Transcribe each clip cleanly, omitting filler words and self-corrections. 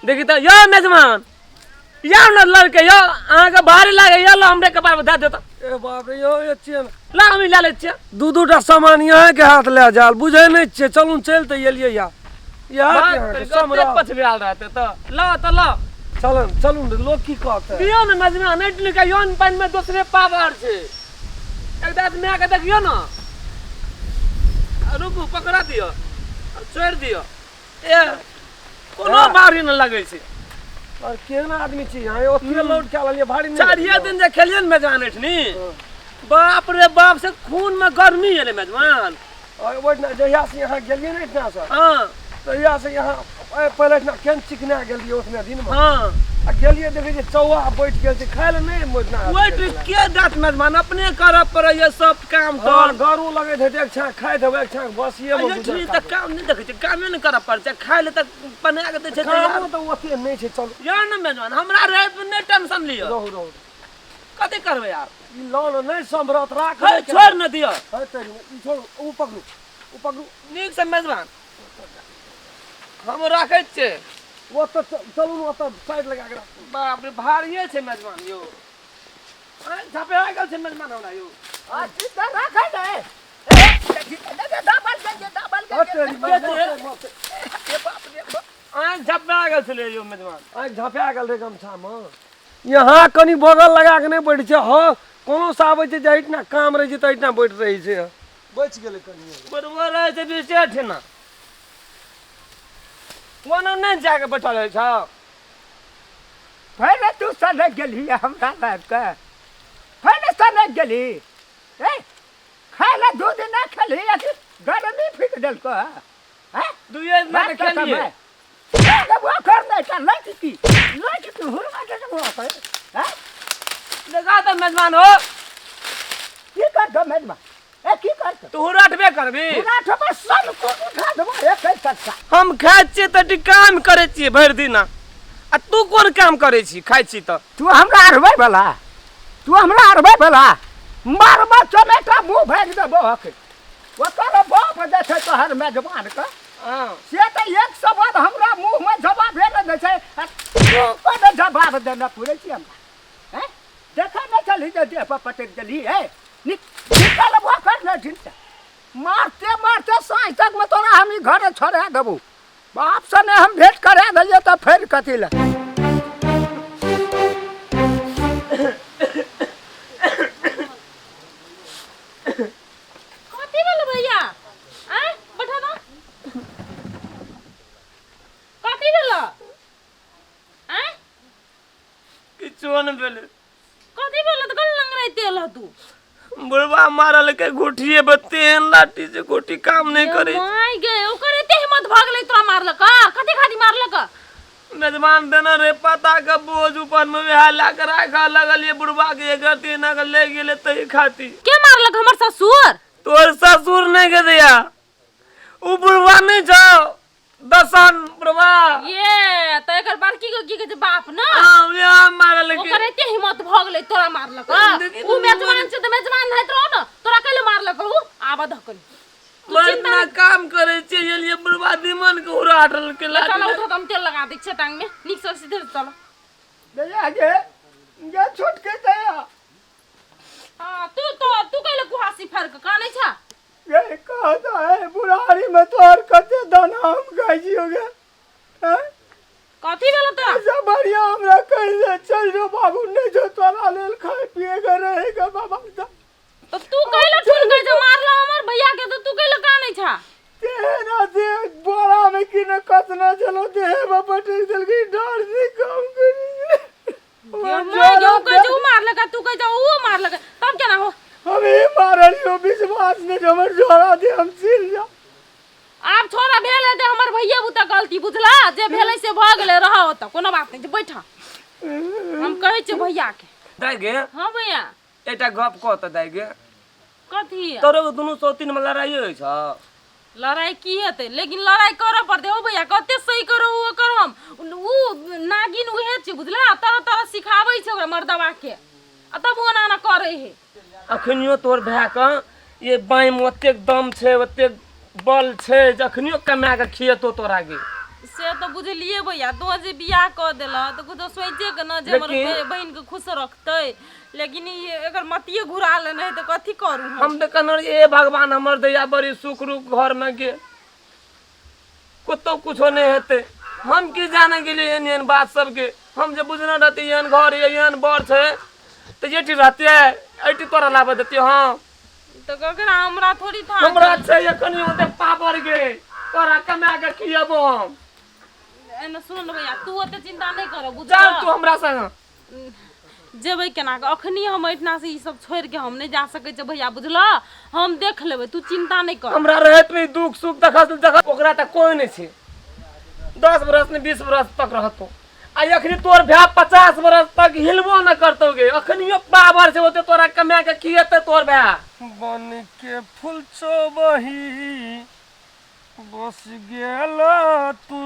देखी तऽ यौ मेजमान, यौ ने लड़के यौ, अहाँके भारी लागे यौ, ला हमरे कपार पर दए देता। ए बाप रे यौ, ये छियै ने। ला हम लए लै छियै। दू दू टा सामान अहाँके हाथ लए जाल, बुझै नहि छियै। चलू, चलि तऽ एलियै या इएह बात कि अहाँके कते सम्राट। पछबियाल रहतै तऽ ल तऽ ल। चलू चलू ने, लोक की कहतै? दियौ ने मेजमान, नहि निका यौन पानि में दोसरे पावर छै। एक दाँत माय के देखियौ ने। आ रुकू, पकड़ा दियौ आ छोड़ि दियौ। ए कोनो भारी नहि लगै छै। और केहन आदमी छी अहाँ, ओते लोड कए लेलियै, भारी नहि चारिये लगैए? दिन जे खेलियै ने मेजबान एठनी, बाप रे बाप, से खून में गर्मी एलै मेजबान। और ओहिठिना जहिया से यहाँ गेलियै ने एहिठिना से, तहिया से यहाँ पहिले एहिठिना केहन चिकना गेलियै ओतने दिन में। आ गेलियै देखै छियै चौआ बैठ गेल छै, खाय लए नहि ओहिठिना ओहि के दाँत मेजबान, अपने करऽ पड़ैया सब काम। हँ तर गरू लगैत हेतै, एक छाँक खाइत हेबै, एक छाँक बसिए मे गुजर एठनी तऽ करबै। काम नहि देखै छियै, कामे नहि करऽ पड़ै छै, खाय लए तऽ बना कऽ दै छै तैयार। कामो तऽ ओते नहि छै, चलू। यौ ने मेजबान, हमरा रहै पर नहि टेंशन लिअ। रहू रहू। कथी करबै आब? ई लऽ ने, नहि सम्भरत, राख। हे छोड़ि ने दिअ। हे तेरी, ई छोड़ू, ओ पकड़ू, ओ पकड़ू। नीक से मेजबान, हम राखै छियै। ओतऽ चलू ने, ओतऽ साइड लगा के राखू। बाप रे, भारिये छै मेजबान यौ। आँय, झपा गेल छै मेजबान हमरा यौ। हे तेरी, मरतै, मरतै। आँय, झपा गेल छलै यौ मेजबान। आँखि झपा गेल रहै गमछामे। यहाँ कनि बगल लगा के नहि बैठ छै। हँ, कोनो सा आबै छै जे एहिठिना काम रहै छै तऽ एहिठिना बैठ रहै छै। बचि गेलै कनि। बरोबर रहै छै बीचे ठेना, कोनो नहि जाके बैठल रहै छौ। पहिले तू सनक गेलही हमरा लाबिके, पहिले सनक गेलही। ए खाय लए दूध नहि खेलही, अथी गरमी फूकि देलको हैं। दुइए दिन बात तऽ खेलियै। कर देखा तऽ मेजबान हो। की करतो मेजबान? ए की करतो? तू रटबे करबी। उठा सब को उठा देबो एक एक सट्टा। हम खाइ छियै तऽ काम करै छियै भरि दिना, आ तू कोन काम करै छी? खाइ छी तऽ तू हमरा अरबै वाला, तू हमरा अरबै वाला, मारबा चमेटा मुंह भागि देबो हक। ओकर बाप जे छै तोहर मेजबान के, से तऽ एक शब्द हमरा मुंह में जवाबे नहि दै छै, आ तू कोन जवाब देने पुरै छी हमरा? हैं, देखै नहि छलही जे देह पर पटकि देलही? है निकलबो कर ने जिनता, मारते मारते साँझ तक में तोरा हम ई घर छोड़ा देबो। बाप से नहि हम भेंट करा देलियै तऽ फेर कथी लए? कथी भेल भैया? आँय, बैठा दो। कथी भेल? आँय? किछो नहि भेलै। कथी भेल तऽ कल लंगड़ाइते एलह तू? बुढ़वा मारल के घुटिए पर तेहन लाठी से गोटी काम नहीं करे। माय गे, ओकर एते हिम्मत भऽ गेलै तोरा मारलक? कथी खातिर मारलक? मेजबान देने रहे पता के बोझ ऊपर में, वएह ला के राखऽ लगलिए बुढ़वा के, एक रत्ती एना के ले गेलै तही खातिर। के मारलक? हमर ससुर? तोहर ससुर नहीं के दिया, उ बुढ़वा नहीं छौ दसन बुढ़वा। ये तऽ एकर बड़की के की कहै छै बाप न? हाँ, वएह मारल के। ओकर एते हिम्मत भऽ गेलै तोरा मारलक? देखी उ मेजबान छै तऽ मेजबान होइत रहो ने, तोरा कैले मारलक उ? आबऽ धकल तू। मर्द चिंता ना काम करे छियै, ये लिए बुढ़वा दिमन के उड़ा के लाठी। चल उठो, तऽ हम तेल लगा दै छियै टांग में नीक से। सीधे चल। दैया गे, गे छोटके दैया। हाँ, तू तो तू कैले कुहासी फाड़ के कानै छा? गे कहता है बुढ़ारी में तोहर कते दाना हम खाइ छियो गे, हैं? कथी भेल तोरा? ऐसा बढ़िया हमरा कहि दे, चल जो बाबू, नहीं जो तोरा लेल खाए पिए के रहेगा बाबा। तो तू कैले ठुन के जे मारला हमर भैया के, तो तू कैले कानै छा? तेना दे बोरा में कि न कतना चलो देह में पटक देलकै, डर से काम करी। गे माय गे, उ कहै छै उ मारलक आ तू कहै छै उ मारलक, तब केना हो? हम ही मारल यो, विश्वास नहीं जो हमर झोरा दे हम चिल जा। आब छोड़ा, भेल हेतै हमर भैया बुता गलती, बुझला? जे भेलै से भऽ गेलै, रह ओतऽ, कोनो बात नहि छै, बैठ, हम कहै छियै भैया के। दाइ गे। हाँ भैया। एकटा गप कह तऽ दाइ गे। कथी? तोरो दुनू सौतीन में लड़ाई होइ छौ? लड़ाई की हेतै, लेकिन लड़ाई करऽ पड़तै ओ भैया। कते सही करो ओकर, हम उ नागिन उहे छै, बुझला? तरह तरह सिखाबै छै ओकरा मर्दबा के, आ तब ओ एना एना करै है। अखनियो तोर भाय के ये बाँहि में ओतेक दम छै, ओतेक बल छै जखनियो कमा के खियेतो तोरा गे। से तऽ बुझलियै भैया, तों जे बियाह कऽ देलह तऽ कुछो सोचे के न जे हमर बहिन के खुश रखतै, लेकिन ई एकर मतिये घुरा लेने है तऽ कथी करू हम? हम तऽ कहने रहियै, हे भगवान हमर दैया बड़ी सुख रूप घर में गे, कतौ कुछो नहि हेतै। हम की जाने गेलियै एहन एहन बात सबके। हम जे बुझने रहती एहन घर ये एहन बर छै तऽ एठी रहतियै, एठी तोरा लाबऽ देतियै। हँ तऽ ककरा हमरा थोड़ी था हमरा छै एखन ओते पावर गे, तोरा कमा के खियेबो हम। एने सुन ने भैया, तू ओते चिंता नहि कर, बुझल? चल तू हमरा संग। जेबै केना कऽ? अखनी हम एहिठिना से ई सब छोड़ि के हम नहि जा सकै छियै भैया, बुझल? हम देख लेबै, तू चिंता नहि कर। हमरा रहैत में दुख सुख देख देख ओकरा तऽ कोई नहि छै। 10 बरस ने 20 बरस तक रहतो, आ अखनी तोर भाय 50 बरस तक हिलबो न करतो गे। अखनियो पावर छै ओते तोरा कमा के खियेतै तोर भाय। बन के फूल चोबही बस गेल तू,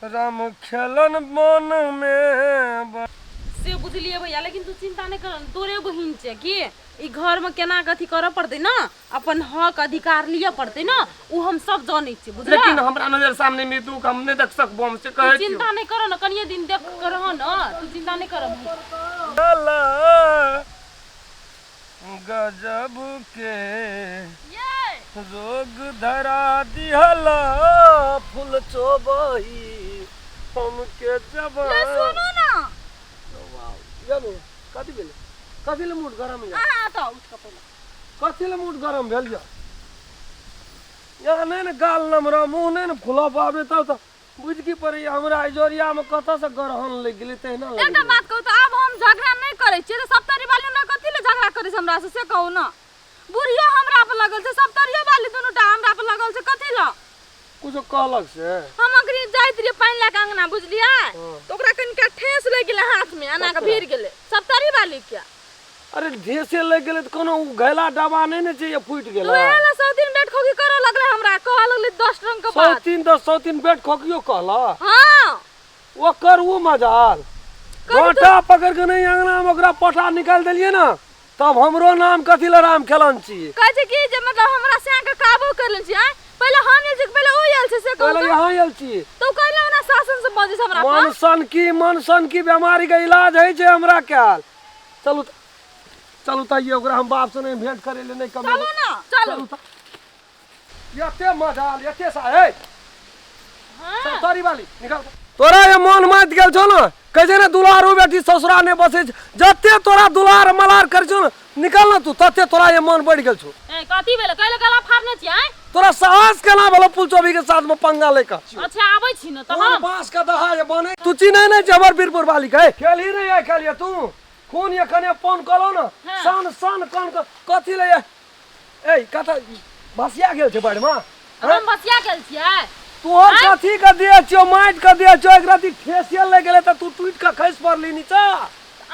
राम खेलन मन में। से बुझलिए भैया, लेकिन तू चिंता नहीं कर, तोरे बहिन छै की ई घर में केना कथी करऽ पड़तै ना, अपन हक अधिकार लिअ पड़तै ना, उ हम सब जानै छियै, बुझला? लेकिन हमरा नजर सामने में दुख हम नहीं देख सकबो, हम से कहै तू चिंता नहीं कर ना, कनिए दिन देख कर रह ना, तू चिंता नहीं कर भैया। गजब के रोग धरा दिहला फूल चोबही हमके जब। सुनू ना चलू, कथी भेलै? कथी ले मूड गरम यऽ? अहाँ तऽ उठ कऽ पहिले। कथी ले मूड गरम भेल यऽ? यहाँ नहि ने गाल नमरा, मुँह नहि ने फुला पाबे, तब तऽ बुझि की पड़ैया हमरा इजोरियामे कतऽसँ ग्रहण लागि गेलै तहिना लागि एकटा गेलै। बात कहू तऽ, आब हम झगड़ा नहि करै छियै तऽ सप्तरी वाली हमरा कथी ले झगड़ा करै छै हमरा से, से कहू ने। बुढ़ियो हमरा पर लगल छै, सप्तरियो वाली दुनूटा हमरा पर लगल छै, कथी लए? कुछो कहलक से? हम अखनी जाइत रहियै पानि लए कऽ अंगना, बुझलियै, तऽ ओकरा कनिका ठेस लागि गेलै हाथमे, एना कऽ भिड़ गेलै सप्तरी वाली के। अरे ढेसे लागि गेलै तऽ कोनो ओ घैला डबा नहि ने छै जे फूटि गेलै। उएह लए सौ दिन बेट खोकी करऽ लगलै, हमरा कहऽ लगलै 10 रंग के बात। 103 तऽ 103 बेट खोकियो कहलक? हँ। ओकर ओ मजाल गोटा पकड़ के नहि अंगना में ओकरा पटा निकालि देलियै ने, तब हमरो नाम कथी लए राम खेलन छी। कहै छै कि जे मतलब हमरा सैं के काबू कर लेल छी। आँय, पहिले हम आयल छी कि पहिले ओ आयल छै, से कहू पहिले तऽ। यहाँ आयल छी। तऽ ओ कहले ओना शासन से बजै छै हमरा पर। मन सन की बीमारी के इलाज होइ छै हमरा कैल। चलू चलू तऽ ये ओकरा हम बाप से नहि भेंट करै ले नहि कमेबै। चलू ने, चलू। चलू तऽ। एते मजाल एते सा हे तोरी वाली निकाल। तोरा ये मन माति गेल छौ ने, कहै छै ने दुलारू बेटी ससुरा नहि बसै छै, जते तोरा दुलार मलार करै छौ ने, निकल ने तू, तते तोरा ये मन बढ़ि गेल छौ। ए कथी भेलै? कैले गला फाड़ने छी? आँय, तोरा साहस केना भेलो पुलचोभी के साथ में पंगा लेके? अच्छा आबै छी ने तऽ कोन हम बांस के दहा ये बने? तू चिन्है नहि छै हमर बीरपुर वाली के। खेलही नहि आइ काल्हि ये तू खून ये कने फोन कलो ने। हाँ। सन सन कन के कथी ले ये? ए कतऽ भसिया गेल छै बाढ़िमे? हम बसिया गेल छियै? तोहर कथी के देह छियौ? माटि के देह छियौ। एक राति फेसियल लागि गेलै तऽ तू टूटि कऽ खसि पड़ली नीचा।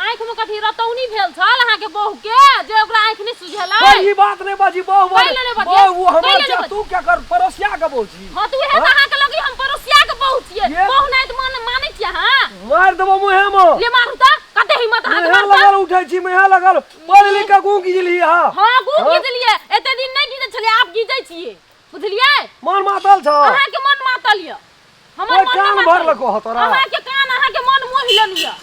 आँखि में कथी रतौनी भेल छल अहाँके बहू के जे ओकरा आँखि नहि सुझेलै? पर ई बात नहि बाजी, बहु कैले नहि बजियै? बहु हमर कैले नहि छै, बजियै? तू क्या कर पड़ोसिया के बहु छी? हँ तऽ उएह तऽ अहाँके लगी हम पड़ोसिया के बहू छियै। बहू नहि तऽ मानै छियै अहाँ? मारि देबो मुँहे मे। ले मारू तऽ, कते हिम्मत अहाँके मुँहे मारता? लगल उठै छी, मुँहे लगल पढ़ लिख के गूँ गिजली। हँ हँ, गू गीजलियै, एते दिन नहि गीजै छलियै, आब गीजै छियै, बुझलियै? मन मातल छ अहाँके मन मातल यऽ, हमर ओइ मन कान नहि भर मातल। लको ह तोरा। अहाँके कान अहाँके मन मोहि लेलियै,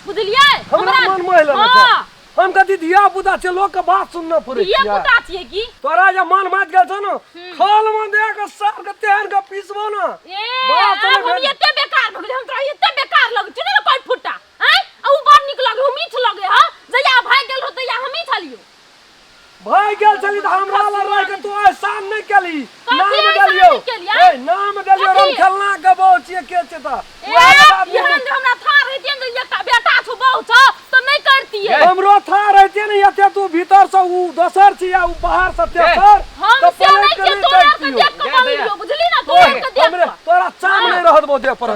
बुझलियै? हमरा मन मोहि लेने छै? हँ। हम कथी धिया पुता छै लोक के बात सुनने पड़ै धिया छियै? पुता छियै की? तोरा जे मन माति गेल छौ ने, खल मे दे के सार के तेहन के पीसबो ने। ए बात आब नहि हम भेल। एते बेकार भऽ गेलियै? हम तोरा एते बेकार लगै छियौ ने कोइ फुट्टा? आँय, आ उ बड़ नीक लगे, उ मीठ लगे। हँ, जहिया भागि गेल रहो तहिया हमही छलियौ। भागि गेल छली तऽ हमरा लग रहि के तू एहसान नहि केली। कथी नाम एहसान देलियौ नहि केलियै? ए नाम देलियौ कथी? राम खेलना के बहु छियै के छै तऽ ए उएह बात नहि। एहन जे हमरा था रहितियै जे एकटा बेटा छौ बहु छौ तऽ नहि करतियै। हमरो था रहते ने एते तू भीतर से ऊ दोसर छी आ ऊ बाहर से तेसर, हम तऽ से पलटि नहि के छियै, नहि तोरा के तकितियौ। देख कऽ बनलियौ, बुझली ने, तोरा के देख हमरे कऽ। तोरा चाम नहि रहत बो देह पर।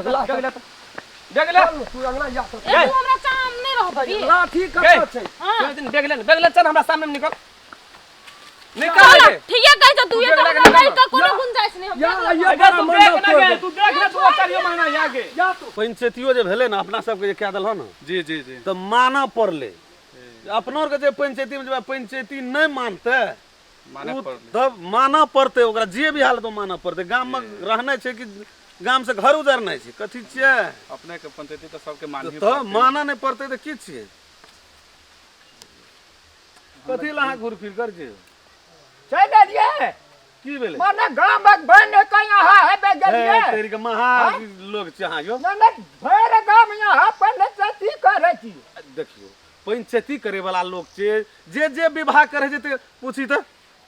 बेग ले। चल तू अंगना जा। ए तू हमरा चाम नहि रहत। लाठी कतऽ छै? हँ। दिन बेग ले, बेग ले, चल हमरा सामने में निकल, निकल चल गे। ठीके कहै छौ तू, बेग एतऽ लए कऽ हमरा निकल। रहि कऽ कोनो गुंजाइश नहि। हम या बेग लऽ ये अगे बड़ा तू मंडप देख ना तोड़ गे, दे। तू देख ले, तू चारियो महीना या गे। या तू पंचायतियो जे भेलै ने अपना सबके जे कए देलहो ने। जी जी जी। तऽ मानऽ पड़लै अपनो आरके जे पंचायतीमे जेबै, पंचायती नहि मानतै माने पड़लै। तब मानऽ पड़तै ओकरा, जे भी हालत मानऽ पड़तै। गाममे रहनाइ छै कि गामसँ घर उजारनाइ छै? कथी छियै? अपने के पंचायती तऽ सबके मानही। तऽ मानऽ नहि पड़तै तऽ की छियै? कथी लए अहाँ घूर फिर कर छियै? चलि एलियै। की भेलै? मने गामक बनि के यहाँ हेबे गेलियै। तेरी के महा लोग छै अहाँ यौ। नहि नहि, भरि गाम यहाँ पंचायती करै छी। देखियौ, पंचायती करे वाला लोग छै जे जे विवाह करे छै, ते पूछी तऽ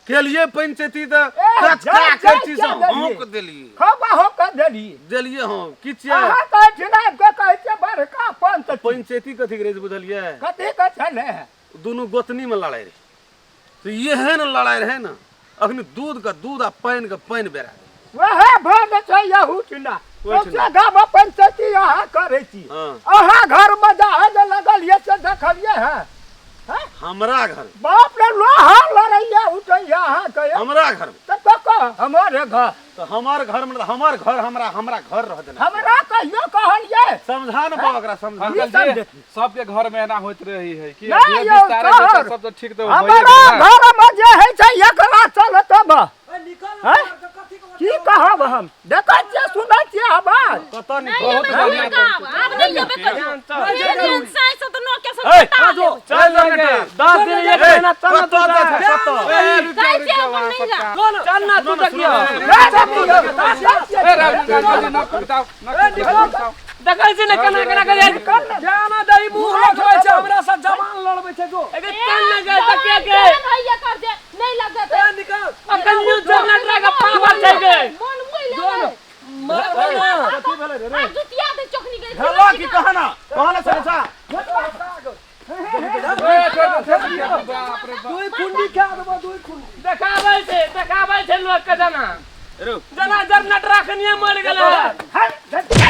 केलिए पंचायती तऽ ए, कचका जा, के चीज जा, देलियै। हौंक देलिए। खबा हो के देलियै। देलिए। हँ, की छियै? अहाँ कहै छी ने, के कहै छियै बड़का पंच। पंचायती कथी के रहै छै बुझलियै? कथी के छलै? दुनू गोतनी में लड़ाइ रहै, तऽ एहन लड़ाइ रहै ने, अखनी दूध के दूध आ पानि के पानि बेरा। वएह भऽ जे छै यहू ठिना। ओहिठिना। सौंसे गाम पंचायती अहाँ करै छी। हाँ। अहाँ घरमे जहाँ जे लगल ये से देखलियै हँ? हैं? हमरा घर? बाप रे, लोहा लड़ैया उठैया अहाँके। हमरा घर? तऽ ककर? हमारे घर। तऽ हमर घर में हमर घर, हमरा हमरा घर रह देना। हमरा कहियो कहलियै? समझा ने बाबा, ओकरा समझा। की अंकल जी, समझेथिन? सबके घर में एना होइत रही है कि? नहीं जे यौ, विस्तारे छै सर। सब तऽ ठीक तऽ भइए हमरा गेल ने। घरमे जे होइ छै एकरा चलतब हैं? की कहब हम? देखै छियै, सुनै छियै आवाज। कतऽ नहीं निकल? जेबै कहियो गाम, आब नहीं जेबै कहियो। एक दिन साँझ से तऽ नौ के सब ए, कटा लेबै। चल गे, 10 दिन एक महीना, चल ना तू। कतऽ जाइ छै? जा। कतऽ? ए, रुक जाइ जाउ, रुक छियै, जाउ अपन अहाँ नहीं सब जा। का। चल ना तू, देखियो। ए, राजू, अंकल जी, न कुदाउ, न कुदाउ, कुदाउ। देखै छी ने केना केना करे। जाना दही मुँह लगबै छै, हमरा से जवान लड़बै छै जो। एगे चल ना गे, तकिया के। केहन होइए कर जे नहीं लगत। ए, निकल। अखन यू जनरेटर के पावर छै गे। मन मुइ लेबै। मारबै ना। कथी भेलै रे रे? आ जुतिया दे चोखनी के। भेला की? कहना कहना, समझा। ए, छोड़ दे, छोड़ दे, बाप रे बाप। दुई कुंडी खा देबो, दुई कुंडी। देखाबै छै, देखाबै छै लोक के जना रो। जना जनरेटर अखनिये मरि गेलै।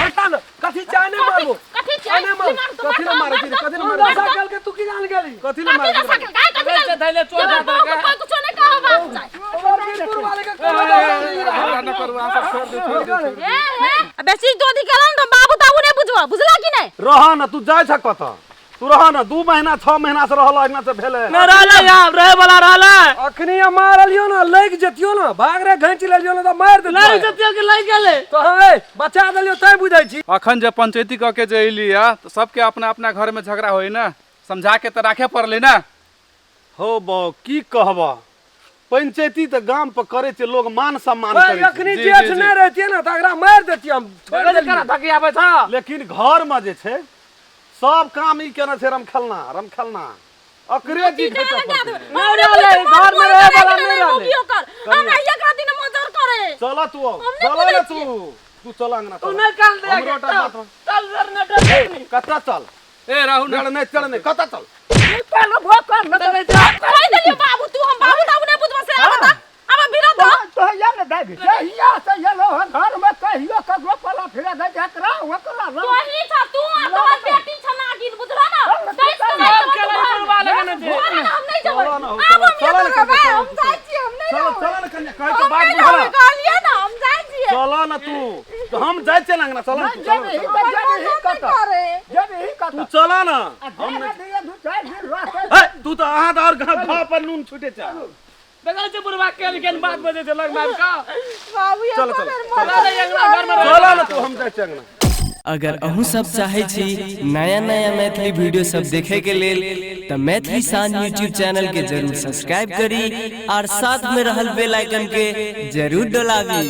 हटा न, कथी चाय नहि मारबो। कथी छै? नहीं मार। मार तो। कथी ले मारै छी? कथी ले मारै? नशा केलकै, तू की जान गेली? कथी ले मारै? कथी ले काय? कथी ले? धैले चोर। तोरा बाप के कोई कुछो नहीं कहब आप जाय। ओकर वीरपुर वाले के कोनो दशा नहीं रहा। झगड़ा न करू अहाँ सब, छोड़ दे, छोड़ दे, छोड़ दे। ए ए, बेसी दोधी केलन त बाबू ताबू नहीं बुझबो, बुझला कि नहीं? रह न तू, जाइ छ कतऽ तू? रह न, 2 महीना 6 महीना से रहल, अहिना से भेलै। नहि रहलै, आब रहै वाला रहलै। अखनी हम मारलियो ना, लागि जतियो ना, भाग रे, घैंच लेलियो ना तऽ मारि देतियो। लागि जतियो कि लागि गेलै? तो हम ए बचा देलियो तैं बुझै छी। अखन जे पंचायती कऽ के जे अयली है तऽ सबके अपना अपना घर में झगड़ा होय ने, समझा के तऽ राखे पड़लै ने। हो बौ, की कहब, पंचायती तऽ गाम पर करै छै लोग, मान सम्मान ओए, करै छै। अखनी जी, जेठ जी, जी। नहि रहतियै ना तऽ एकरा मारि देतियै, हम छोड़ि केना देलियै। धकियाबै छ? लेकिन घर में जे छै सब काम ई केने छै, रमखेलना रमखेलना अकरे जी टीका घैचऽ लगा पड़तै। देबै। नहीं रहलै, घर में रहै वाला नहीं रहलै। हमरा एकरा दिन मजर करे। चल तू आओ, हम नहि चल बुझै ने तू, तू चल अंगना। तू चल। नहि कान दे। हमरो टा बात। चल जनरेटर। कतऽ चल? ए राहुल। चल नहि, चल नहि, कतऽ चल? निकल भोकर न। देखै छै। कहि देलियो बाबू तू, हम बाबू ताबू नहीं बुझबो से। आब त आब बिरा दो। तो या ने दाबी जहिया से एलो हन घरमे, कहियो ककरो पला फिरा दे एकरा ओकरा लग। तोही छ तू आ तोहर बेटी छ नागिन, बुझला ना? कैस के नहीं। सब के लग बुलवा लगने छै। घर में हम नहीं जेबै। चल ना हो, आब हम चल ना एतऽ कन्या, रहबै, चल। हम जाइ छियै, हम नहीं चल। रहबै। चल ना कन्या, कहै के हम बात नहीं बुझल। रहबै, कहलियै ना, हम जाइ छियै। चल ना तू, तो हम जाइ छियै ना अंगना, चल ना तू, चल ना, जेबही चल। तऽ जेबही कतऽ? करे। जेबही तू कतऽ? चल ना। आ हम जाए नहि दिअ, 2-4 दिन रहतै। हे, तू तऽ अहाँ तऽ आओर घाव पर नून छुटे छै। देखै छै बुढ़वा केहन केहन बात बजै छै लग में आबि कऽ। बाबू चल, एको चल, बेर चल मजर ने अंगना, घर में रहै। चल ना तू, हम जाइ छियै अंगना। अगर अहूँ सब चाहै छी नया नया मैथिली वीडियो सब देखे के लेल तऽ मैथिली शान यूट्यूब चैनल के जरूर सब्सक्राइब करी और साथ में रहल बेल आइकन के जरूर डोलाबी।